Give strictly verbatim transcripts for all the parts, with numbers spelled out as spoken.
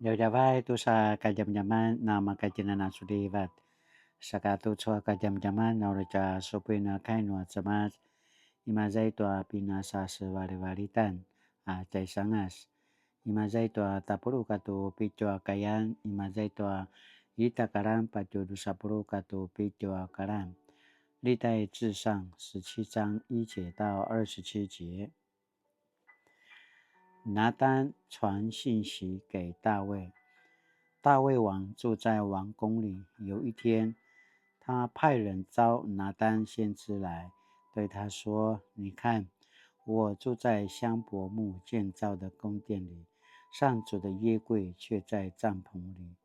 Djavadjavay tusa kadjamadjaman na makatjinan a sulivat. Saka tucu a kadjamadjaman na uri tja supuin a kai nua Cemas. Imaza i tua pinasasevalivalitan a tjaisangas. Imaza i tua tapuluq katua pitju a kayan. Imaza i tua ita a karan patje drusa puluq katua pitju a karan. 历代志上十七章一节到二十七节。 拿单传信息给大卫。大卫王住在王宫里。有一天，他派人召拿单先知来，对他说：“你看，我住在香柏木建造的宫殿里，上主的约柜却在帐篷里。”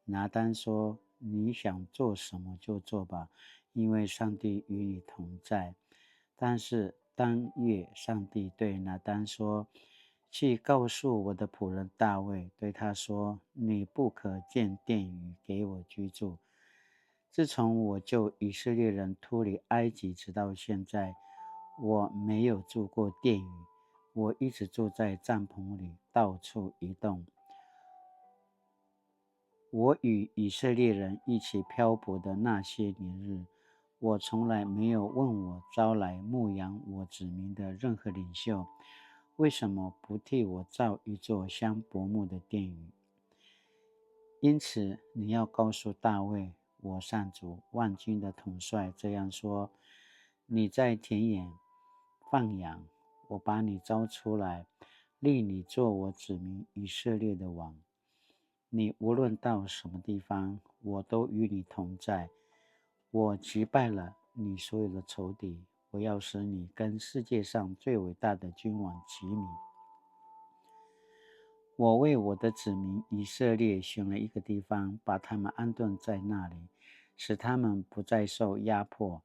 拿单说：“你想做什么就做吧，因为上帝与你同在。”但是当夜，上帝对拿单说：“去告诉我的仆人大卫，对他说：‘你不可建殿宇给我居住。’自从我救以色列人脱离埃及直到现在，我没有住过殿宇，我一直住在帐篷里，到处移动。” 我与以色列人一起漂泊的那些年日，我从来没有问我招来牧养我子民的任何领袖，为什么不替我造一座香柏木的殿宇？因此，你要告诉大卫，我上主万军的统帅这样说：你在田野放羊，我把你招出来，立你做我子民以色列的王。 你无论到什么地方，我都与你同在。我击败了你所有的仇敌，我要使你跟世界上最伟大的君王齐名。我为我的子民以色列选了一个地方，把他们安顿在那里，使他们不再受压迫。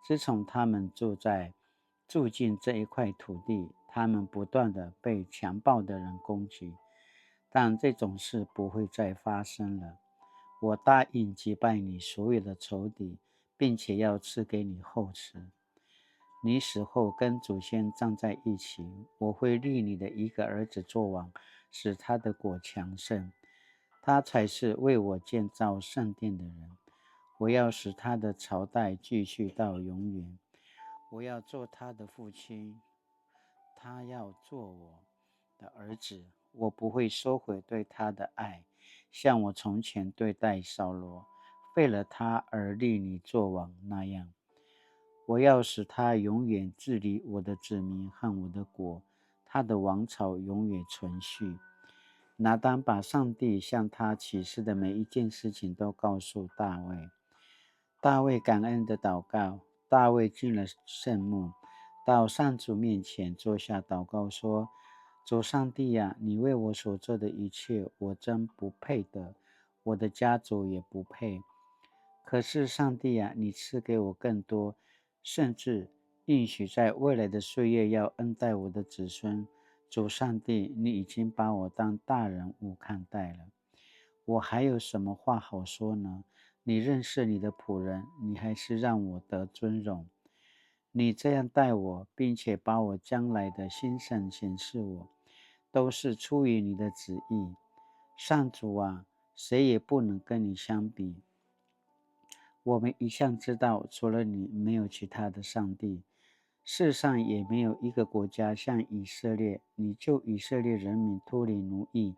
自从他们住在，住进这一块土地，他们不断地被强暴的人攻击，但这种事不会再发生了。我答应击败你所有的仇敌，并且要赐给你后嗣。你死后跟祖先葬在一起，我会立你的一个儿子作王，使他的国强盛。他才是为我建造圣殿的人。我要使他的朝代继续到永远。我要做他的父亲，他要做我的儿子。我不会收回对他的爱，像我从前对待扫罗，废了他而立你作王那样。我要使他永远治理我的子民和我的国，他的王朝永远存续。拿单把上帝向他启示的每一件事情都告诉大卫。大卫感恩的祷告。大卫进了圣幕，到上主面前坐下祷告说：主上帝啊，你为我所做的一切，我真不配得，我的家族也不配。可是上帝啊，你赐给我更多，甚至应许在未来的岁月要恩待我的子孙。主上帝，你已经把我当大人物看待了。我还有什么话好说呢？你认识你的仆人，你还是让我得尊荣。你这样待我，并且把我将来的兴盛显示我，都是出于你的旨意。上主啊，谁也不能跟你相比。我们一向知道，除了你，没有其他的上帝。世上也没有一个国家像以色列。你救以色列人民脱离奴役，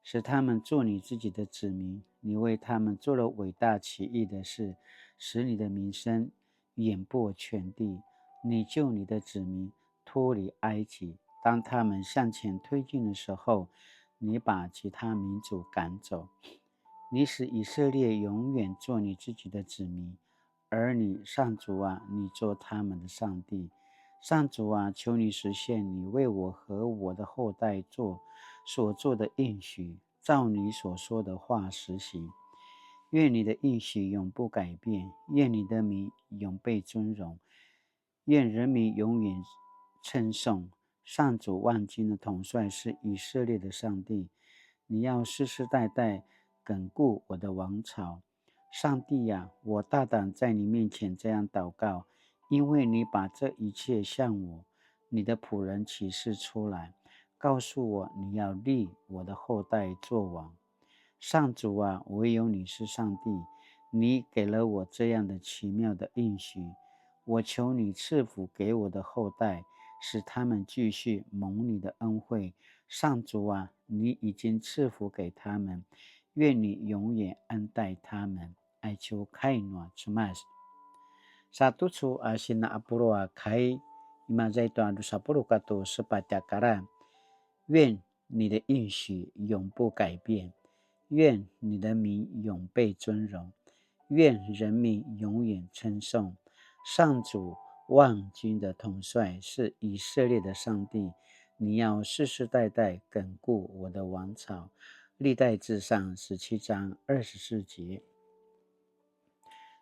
使他们做你自己的子民。你为他们做了伟大奇异的事，使你的名声远播全地。你救你的子民脱离埃及，当他们向前推进的时候，你把其他民族赶走。你使以色列永远做你自己的子民，儿女，上主啊，你做他们的上帝。上主啊，求你实现你为我和我的后代做，所做的应许，照你所说的话实行。愿你的应许永不改变，愿你的名永被尊荣，愿人民永远称颂。上主万军的统帅是以色列的上帝，你要世世代代稳固我的王朝。上帝呀，我大胆在你面前这样祷告，因为你把这一切向我，你的仆人启示出来，告诉我你要立我的后代作王。上主啊，唯有你是上帝，你给了我这样的奇妙的应许，我求你赐福给我的后代，使他们继续蒙你的恩惠。上主啊，你已经赐福给他们，愿你永远恩待他们。Aicu kai nua Cemas. Sa tucu a sina apulu a kai, imaza i tua dusa puluq katu sepatj a karan. 愿你的应许永不改变，愿你的名永被尊荣，愿人民永远称颂。上主万军的统帅是以色列的上帝，你要世世代代稳固我的王朝。历代志上十七章二十四节。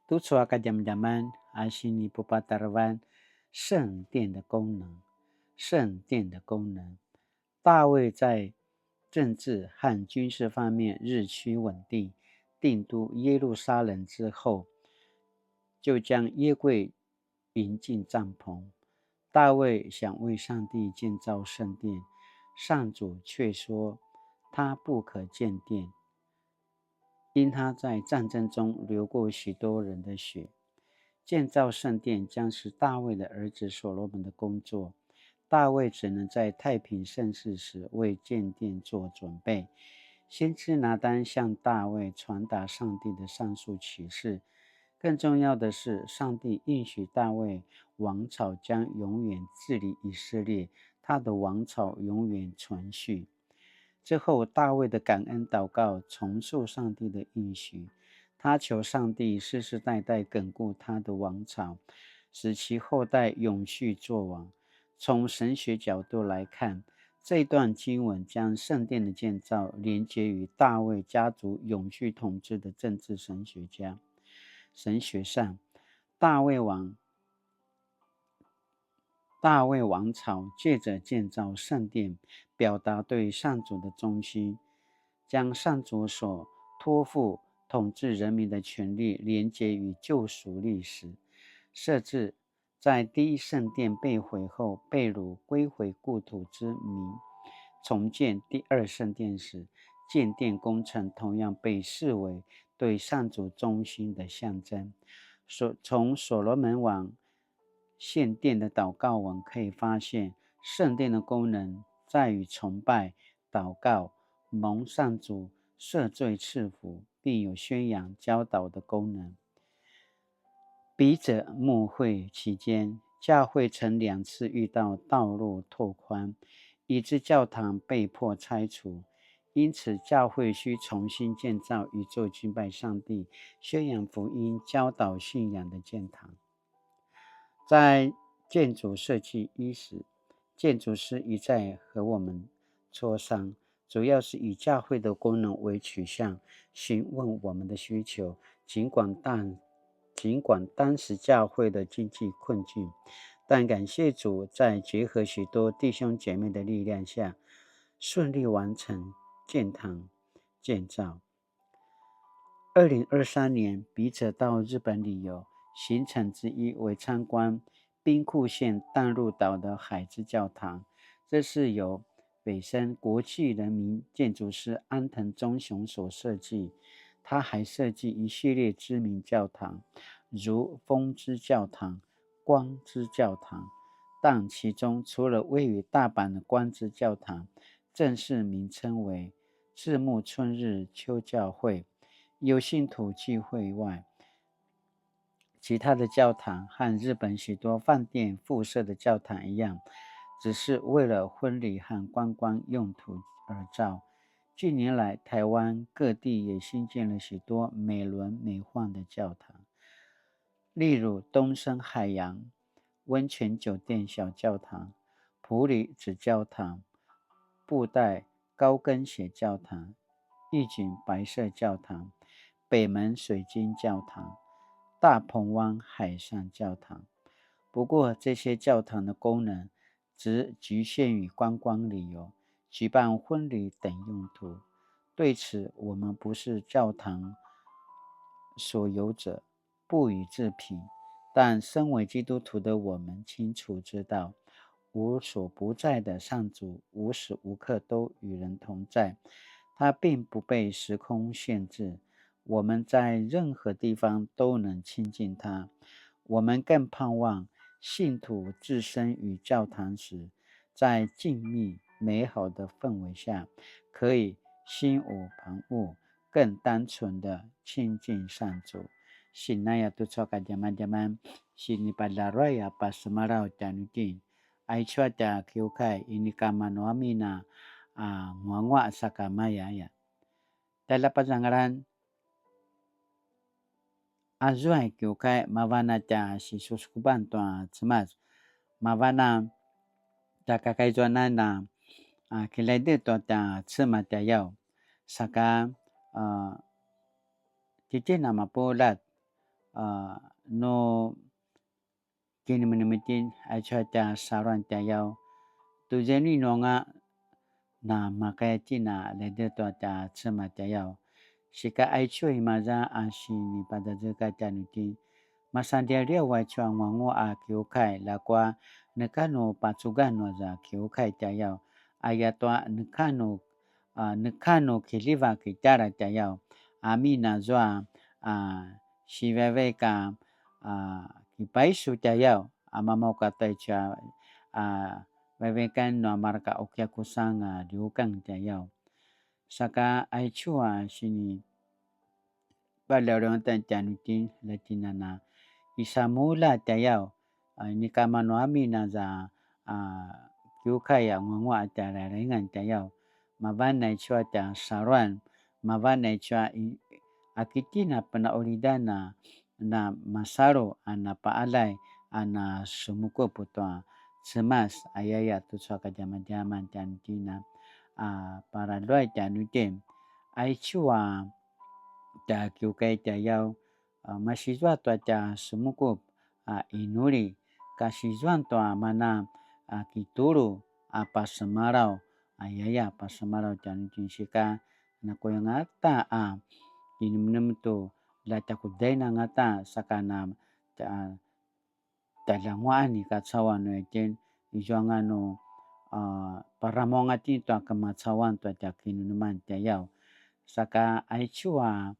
Tucu a kadjamadjaman a sinipupatarevan 圣殿的功能，圣殿的功能。大卫在政治和军事方面日趋稳定，定都耶路撒冷之后，就将约柜迎进帐篷。大卫想为上帝建造圣殿，上主却说他不可建殿，因他在战争中流过许多人的血。建造圣殿将是大卫的儿子所罗门的工作，大卫只能在太平盛世时为建殿做准备。先知拿单向大卫传达上帝的上述启示。更重要的是，上帝应许大卫王朝将永远治理以色列，他的王朝永远存续。之后，大卫的感恩祷告重塑上帝的应许，他求上帝世世代代稳固他的王朝，使其后代永续作王。从神学角度来看，这段经文将圣殿的建造连接于大卫家族永续统治的政治神学家。神学上，大卫王大卫王朝借着建造圣殿，表达对上主的忠心，将上主所托付统治人民的权力连接于救赎历史，设置在第一圣殿被毁后被掳归回故土之民重建第二圣殿时，建殿工程同样被视为对上主忠心的象征。所从所罗门王献殿的祷告文可以发现，圣殿的功能在于崇拜、祷告、蒙上主赦罪赐福，并有宣扬教导的功能。笔者牧会期间，教会曾两次遇到道路拓宽，以致教堂被迫拆除，因此教会需重新建造一座敬拜上帝、宣扬福音、教导信仰的建堂。在建筑设计一时，建筑师一再和我们磋商，主要是以教会的功能为取向，询问我们的需求。尽管当尽管当时教会的经济困境，但感谢主，在结合许多弟兄姐妹的力量下，顺利完成建堂建造。二零二三年，笔者到日本旅游，行程之一为参观兵库县淡路岛的海之教堂。这是由北森国际人民建筑师安藤忠雄所设计。他还设计一系列知名教堂，如风之教堂、光之教堂。但其中除了位于大阪的光之教堂正式名称为赤木春日丘教会，有信徒聚会外，其他的教堂和日本许多饭店附设的教堂一样，只是为了婚礼和观光用途而造。近年来，台湾各地也兴建了许多美轮美奐的教堂，例如东森海洋温泉酒店小教堂、埔里纸教堂、布袋高跟鞋教堂、玉井白色教堂、北门水晶教堂、大鹏湾海上教堂。不过，这些教堂的功能只局限于观光旅游、举办婚礼等用途。对此，我们不是教堂所有者，不予置评。但身为基督徒的我们清楚知道，无所不在的上主无时无刻都与人同在，他并不被时空限制，我们在任何地方都能亲近他。我们更盼望信徒置身于教堂时，在静谧美好的氛围下，可以心无旁骛，更单纯的亲近上主。Sinaya tucu a kadjamadjaman, sinipalaruay a pasemalaw tjanuitjen. Aicu a tja kiukai, inika manu amin a, a, nguanguaq sakamaya aya. Tjaljapazangalan, azua i kiukai, mavan a tja sisusukupan tua Cemas. Mavan a tja kakaizuanan a, a, kilaide tua tja Cemas tjayaw. Saka, a, tjitjen a mapuljat, a, nu kinemenemetjen aicu a tja saluan tjayaw. Tuzainu inuanga na makaya tjen a lede tua tja Cemas tjayaw. Sika aicu imaza a sinipazazekatj tjanuitjen. Masanliawliaw aicu a nguanguaq a kiukai, ljakua neka nu pacugan nua za kiukai tjayaw. Ayatua neka nu a, neka nu kiljivak i tjara tjayaw, amin azua, a, sivaivaik a, a, kipaisu tjayaw, a, mamaw katua aicu a, a, vaivaikan nua mareka ukiakusang a liukang tjayaw. Saka aicu a sini paljaurangatan tjanuitjen, ljatjinana kisamulja tjayaw, a, inika manu amin aza, a, kiukai a nguanguaq a tja rairaingan tjayaw. Mavan aicu a tja saluan, mavan aicu a i-, a ki tjen a penaqulidan a na masalu a na paqaljay a na semukup tua Cemas, ayaya tucu a kadjamadjaman tjanuitjen a, a, paraluay tjanuitjen. Aicu a tja kiukai tjayaw, a, masizua tua tja semukup, a, inuli, kasizuan tua mana, a, kitulu, a, pasemalaw, ayaya pasemalaw tjanuitjen sika, nakuya angata a kinemenem tu, la tjakudain angata saka na, tja-, tjaljanguaqan i kacauan nu itjen, izuanga nu, a, paramuanga itjen tua kemacauan tua tja kinemeneman tjayaw. Saka aicu a,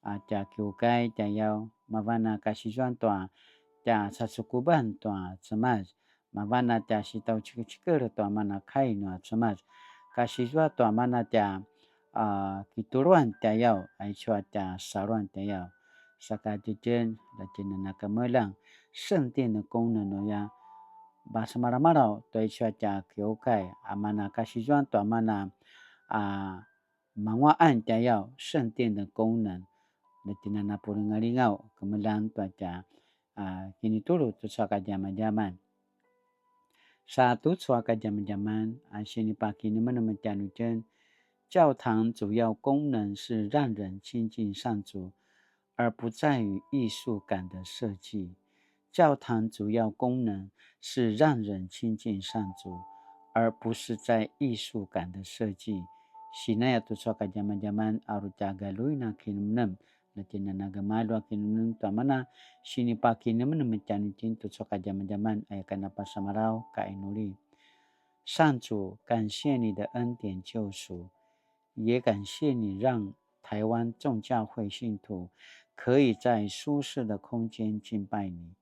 a, tja kiukai tjayaw, mavan a kasizuan tua tja sacukuban tua Cemas, mavan a tja sitaucikecikel tua mana kai nua Cemas, kasizua tua mana tja, a, kituluan tjayaw, aicu a tja saluan tjayaw. Saka tjitjen, ljatjinana kemeljang, 聖殿的功能 nuya, pasemalamalaw tua aicu a tja kiukai, a mana kasizuan tua mana, a, manguaqan tjayaw, 聖殿的功能, ljatjinana pulingalingaw, kemeljang tua tja, a, kinitulu tucu a kadjamadjaman. Sa tucu a kadjamadjaman, a, sinipakinemenem tjanuitjen, 教堂主要功能是让人亲近上主，而不在于艺术感的设计。教堂主要功能是让人亲近上主，而不是在艺术感的设计。Sinaya tucu a kadjamadjaman, a uri tja galjuin a kinemenem, ljatjinana gemalju a kinemenem tua mana sinipakinemenem tjanuitjen tucu a kadjamadjaman, aya ken a pasemalaw ka inuli. 上主，感谢你的恩典救赎，也感谢你让台湾众教会信徒可以在舒适的空间敬拜你。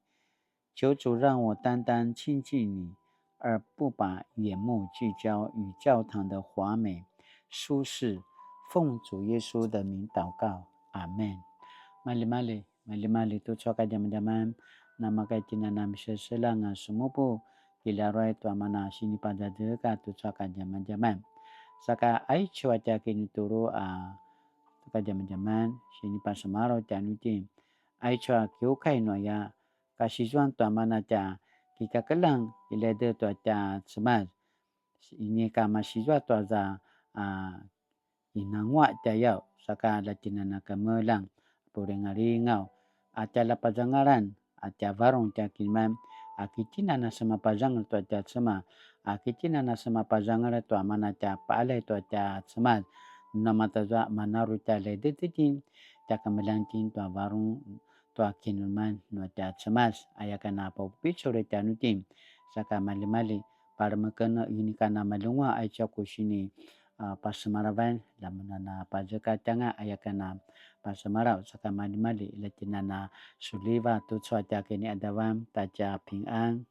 求主让我单单亲近你，而不把眼目聚焦于教堂的华美、舒适。奉主耶稣的名祷告，阿们。Maljimalji, maljimalji tucu a kadjamadjaman, namakaya itjen a na miseselang a semupu, kilaruay tua mana sinipazazekatj tucu a kadjamadjaman. Saka aicu a tja kinitulu a kadjamadjaman, sinipasemalaw tjanuitjen, aicu a kiukai nuaya, kasizuan tua mana tja kikakeljang, kilaide tua tja Cemas, inika masizua tua za, a, kinanguaq tjayaw, saka ljatjinana kemeljang, pulingalingaw, a tjaljapazangalan, a tja varung tja kineman, a ki tjen a na semapazangal tua tja Cemas, a ki tjen a na semapazangal tua mana tja paqaljay tua tja Cemas, nu namatazua manaru tja laidet itjen, tja kemeljang itjen tua varung, tua kineman nua tja Cemas, aya ken a papupicul tjanuitjen, saka maljimalji, palemeken inika na maljenguaq aicu a ku sini, a, pasemalavan, lamun a na pazekatjanga aya ken a pasemalaw, saka maljimalji, ila tjen a na suliva tucu a tja kiniqadavan, ta tja pingan,